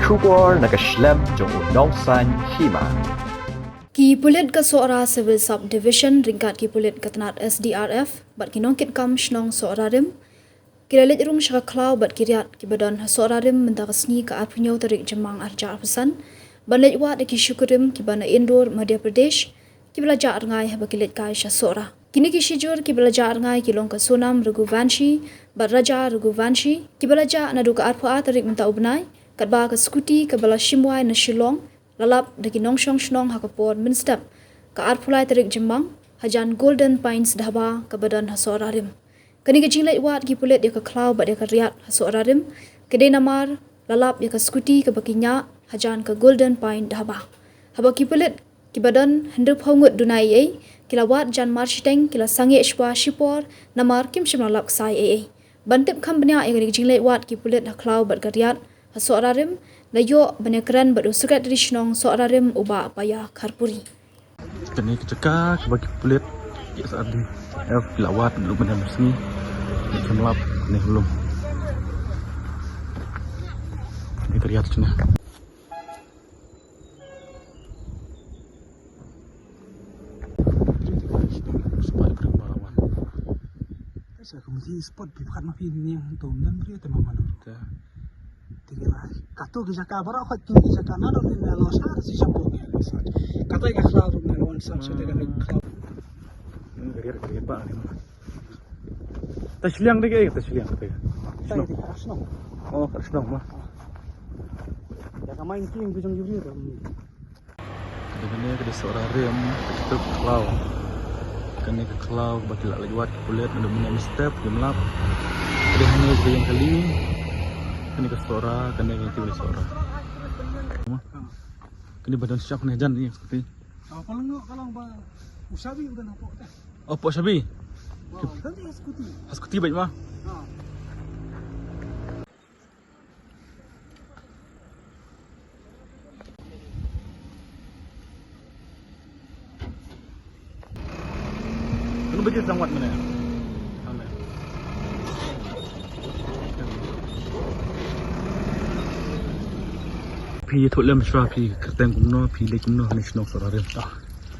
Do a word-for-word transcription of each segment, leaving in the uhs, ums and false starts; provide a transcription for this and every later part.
Khubor na ka shlem jong u Nongsaiñ Hima. Ki pulit ka Sohra Civil Sub Division ryngkat ki pulit ka tnat S D R F bad ki nongkitkam shnong Sohra Rim ki la leit rung sha ka khlaw bad ki riat kiba don ha Sohra Rim mynta ka sngi ka arphew hynñiew tarik Jymmang arhajar arphew san ban leit wad ïa ki shu kurim kiba na Indore, Madhya Pradesh, kiba la jah rngai haba ki leit kai sha Sohra. Kine ki shijur kiba la jah rngai ki long ka Sonam Raghuvanshi bad Raja Raghuvanshi, kiba la jah naduh ka arphew ar tarik mynta u bnai, katba ka skuti kaba la shim wai na Shillong la lap da ki nongshong shnong ha ka por mynstep ka arphew lai tarik Jymmang hajan Golden Pines Dhaba kaba don ha Sohra Rim. Kane ka jingleit wad ki pulit ïa ka khlaw bad ïa ka riat ha Sohra Rim ka dei namar la lap ïa ka skuti kaba ki ñiah hajan ka Golden Pine Dhaba. Haba ki pulit kiba don hynriewphew ngut duna ei ei ki la wad jan marshiteng, ki la sangeh shwa shipor namar kim shym la lap ksai ei ei. Ban tip kham bniah ïa kane ka jingleit wad ki pulit ha khlaw bad ka riat ha Sohra Rim, la ïoh ban ïakren bad u Secretary Shnong Sohra Rim u Bah Paya Kharpuri. Kane ka jaka kaba ki pulit ki S R D F ki la wad naduh mynne ka sngi. Ki khlem lap kane ka lum. Kane ka riat jong ngi. Sa kumji spot phi phat ma phi niang to mem ri te ma mano. Te. Te ngi la kato ki jaka baroh, ki jaka na do ne lo sar si shapo ngi. Kato ka khlaw ne lo wan sar si te ka khlaw. Ngi ka riat ka riat ba ne ma. Ta shiliang de ke ta shiliang de. Ta shnong. Ka shnong. Oh, ka shnong ma. Ya ka main king bijong yuri ram. Kane, kane ka dei Sohra Rim, ka dei ka khlaw. Kane ka khlaw ba ki la leit wad ki pulit, naduh mynne mynstep kim lap. Ka dei hangne ka dei ïing kali. Kane ka Sohra, kane ka dei Sohra. Kane ba don shak ne jan ni skuti. Ah, palang ka lang ba u shabi u don hapoh te. Oh, hapoh shabi. Wah, dan dia skuti. Ha skuti bait ma. Ah. Kano ba jingwad mynne? Phi ïathuh lem shuwa, phi kyrteng kumno, phi leit kumno ha shnong Sohra Rim?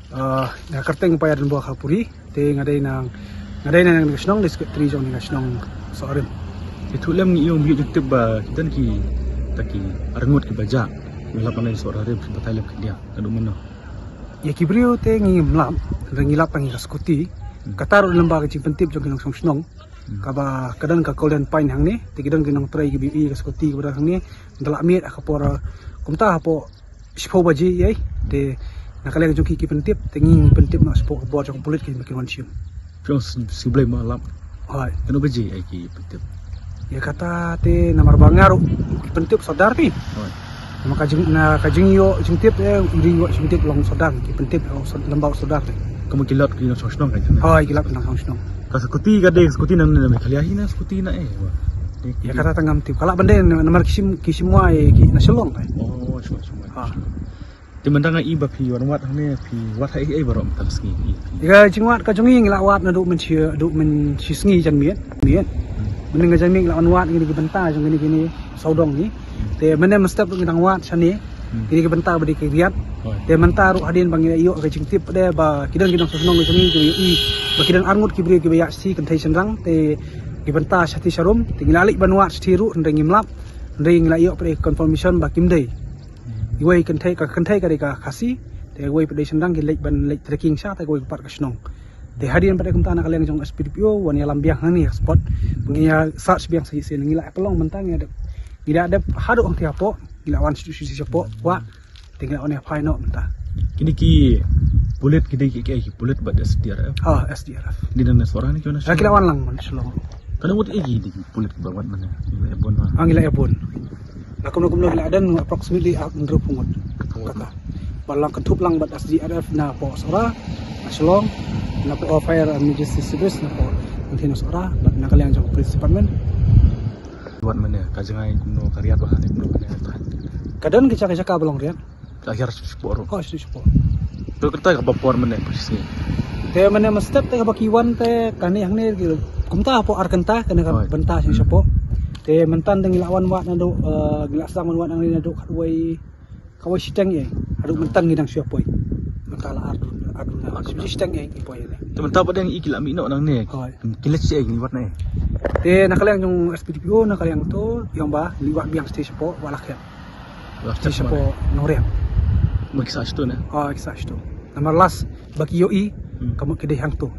Ah, nga kyrteng Paya Rinbor Kharpuri. Te nga dei na, nga dei na ka shnong, dei secretary jong ka shnong Sohra Rim. Te ïathuh lem, ngi ïoh, ngi ïoh jingtip ba ki don kita ki arngut kiba jah, kiba lap na Sohra Rim, kiba batai lem khyndiat, naduh mynno? Ïa ki briew te ngim lap, hynrei ngi lap tang ïa ka skuti. Hmm. Kata ruh lyngba ka jingpyntip jong ki nongshong shnong. Hmm. Kaba ka don ka Golden Pine hangne, te ki don ki nongtrei kiba ïohi ïa ka skuti kaba don hangne, da lah miet ha ka por, kumta hapoh shiphew baje ïa, te na ka liang jong ki, ki pyntip, te ngi pyntip na shapoh ka bor jong ka pulit ki, ki wan shim. Jong si, si Blei ma lap. Hooid. Kano baje ïa ki pyntip? Ïa kata te namar ba nga ruh ki pyntip sordar phi. Hooid. Namar ka jing, na ka jingïoh jingtip, eh, ïa ïoh jingtip long sordar, ki pyntip long sor-, lem bad sordar te. Kumno ki lap ki nongshong shnong ka jingtip? Hooid, ki lap ki nongshong shnong. Ka skuti ka dei, skuti na, na Meghalaya hi ne skuti na eh? Ïa kata tang ngam tip. Ka lah ban dei namar ki shim, ki shim wai ki na Shillong te. Oh, shim, shim wai. Ha. Te mynta nga i ba phi wan wad hangne, phi wad ha ei ei baroh mynta ka sngi? Ïa ka jingwad ka jong ngi, ngi la wad naduh mynshisngi, naduh mynshisngi janmiet, miet. Hmm. Mynne ka janmiet ngi la wan wad kine ki bynta jong kine, kine sawdong ngi. Hmm. Te mynne mynstep ruh ngi dang wad shane. Hmm. Kine ki bynta ba dei ki riat. Hooid. Te mynta ruh hadien ba ngi la ïoh ka jingtip de ba ki don ki nongshong shnong jong ngi ki ïohi ba ki don arngut ki briew kiba ïaid shithi kynthei shynrang, te ki bynta shathie sharum, te ngi la leit ban wad shathie ruh, hynrei ngim lap, hynrei ngi la ïoh pat ka confirmation ba kim dei. Hmm. Iwei kynthei, ka kynthei ka dei ka Khasi, te iwei pat dei shynrang, ki leit ban leit trekking sha, te iwei pat ka shnong. Te hadien pat kumta na ka liang jong S P D P O wan ïalam biang hangne ha spot. Ngi ïa search biang sa shisien, ngi la pynlong mynta, ngi la dep, ngi la dep haduh hangtei hapoh, ngi la wan shu shu shu hapoh, wah. Te ngi la wan ïa phai noh mynta. Kine ki pulit ki dei ki, ki, ki pulit bad S D R F? Ha, S D R F. Dei na Sohra ne ki wan na Shillong? Ha, ki la wan lang man Shillong. Kane wat ei ki dei ki pulit ba wan mynne? Ngi la ïa bun ma. Ha, ngi la ïa bun. La kumno kumno ki la don approximately, ah, hynriewphew ngut. Kata. Ba la kynthup lang bad S D R F na poh Sohra, na Shillong, na poh Fire and Emergency Service na poh, na Sohra, bad na ka liang jong Police Department. Wat mynne, ka jngai kumno, ka riat ba ha ne kumno mynne ka thaiñ? Ka don ki jaka, jaka ba long riat. Ka hiar shu shu por. Ka shu shu por. To kata ka ba por mynne phi sngi? Te mynne mynstep te kaba ki wan te kane hangne ki kumta hapoh ar kynta, kane ka bynta shu shu por. Te mynta te ngi la wan wad naduh, eh, ngi la sdang wan wad nangne naduh khatwei, khatwei shiteng ïa. Haduh mynta ngi dang shu poi. Mynta la ar dun, ar dun. Ar dun. Shiteng ïa ngi poi ïa. Te mynta pat dang i ki la mih noh nangne. Hooid. Ki leit sha ïa ngi wad ne. Te na ka liang jong S P D P O na ka liang to, ïong ba ngi wad biang stage shapoh Wah Lakhiat. Stage shapoh Nongriat. Ba ki sah shato ne. Oh, ki sah shato. Namar last ba ki ïohi, hmm, ka mut ki dei hangto.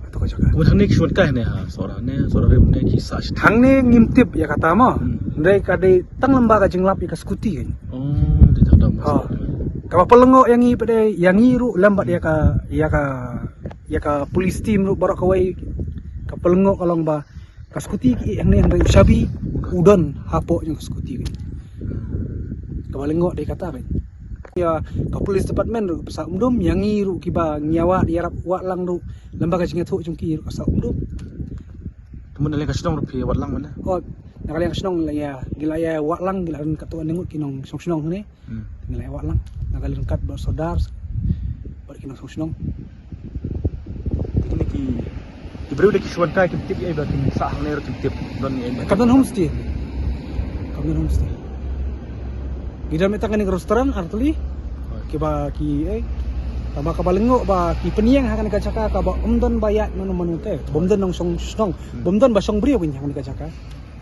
Hato ka jaka. Kumno hangne ki shon kai ne ha, Sohra ne, Sohra Rim ne ki sah shato. Hangne ngim tip ïa kata mo. Hmm. Hynrei ka dei tang lem ba ka jinglap ïa ka scooty kan. Oh, dei tang lem ba. Oh. Kaba pynlyngngoh ïa ngi pat dei, ïa ngi ruh lem bad ïa ka, ïa ka, ïa ka police team ruh baroh kawei. Ka pynlyngngoh ka long ba ka scooty ki ïeh hangne hynrei u shabi u don hapoh jong ka scooty. Kaba lyngngoh dei kata kan. Ïa ka police department ruh ka sah umdum, ïa ngi ruh kiba ngi ïa wad, ïarap wad lang ruh lem ba ka jingïathuh jong ki ruh ka sah umdum. Te mut na liang ka shnong ruh phi wad lang mane? Oh, na ka liang ka shnong la ïa, ngi la ïa wad lang, ngi la ryngkat katto katne ngut ki nongshong shnong hangne. Hmm. Ngi la ïa wad lang na ka liang ryngkat bad sordar bad ki nongshong shnong. Te kine ki, ki briew da ki shu wan kai kim tip ïa ba kin sah hangne ruh kim tip. Don ïa, kam don homestay. Kam don homestay. Ngi don mynta kane ka restaurant ar tylli. Kiba ki, eh, tang ba kaba lyngngoh ba ki pynïeng ha kane ka jaka kaba ym don ba ïaid mano mano te. Bym don nongshong shnong. Hmm. Bym don ba shong briew ha kane ka jaka.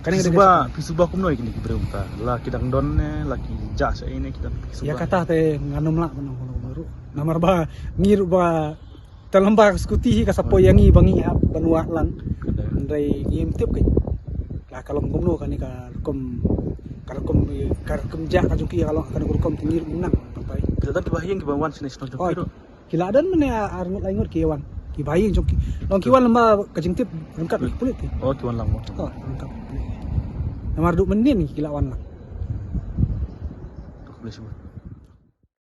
Kane phi suba, phi suba kumno ïa kine ki briew mynta? La ki dang don ne, la ki jah sha ïing ne, ki dang phi suba? Ïa kata te ngan ym lah ban ong kumno kumno ruh. Namar ba ngi ruh ba tang lem ba ka scooty hi ka sa poi ïa ngi ba ngi hap ban wad lang. Hynrei ngim tip kein la ka long kumno kane ka rukom, ka rukom, ka rukom jah ka jong ki ka long kane ka rukom te ngi ruh ngim nang. Phi la don kiba ha ïing kiba wan shane shnong jong phi ruh? Ki la don mane ar ngut lai ngut ki wan. Kiba ha ïing jong ki. Long ki wan lem ba ka jingtip ryngkat ki pulit ki. Oh, ki wan lang mo. Oh, ryngkat ki pulit. Namar duh mynnin ki la wan lang. Khublei shibun.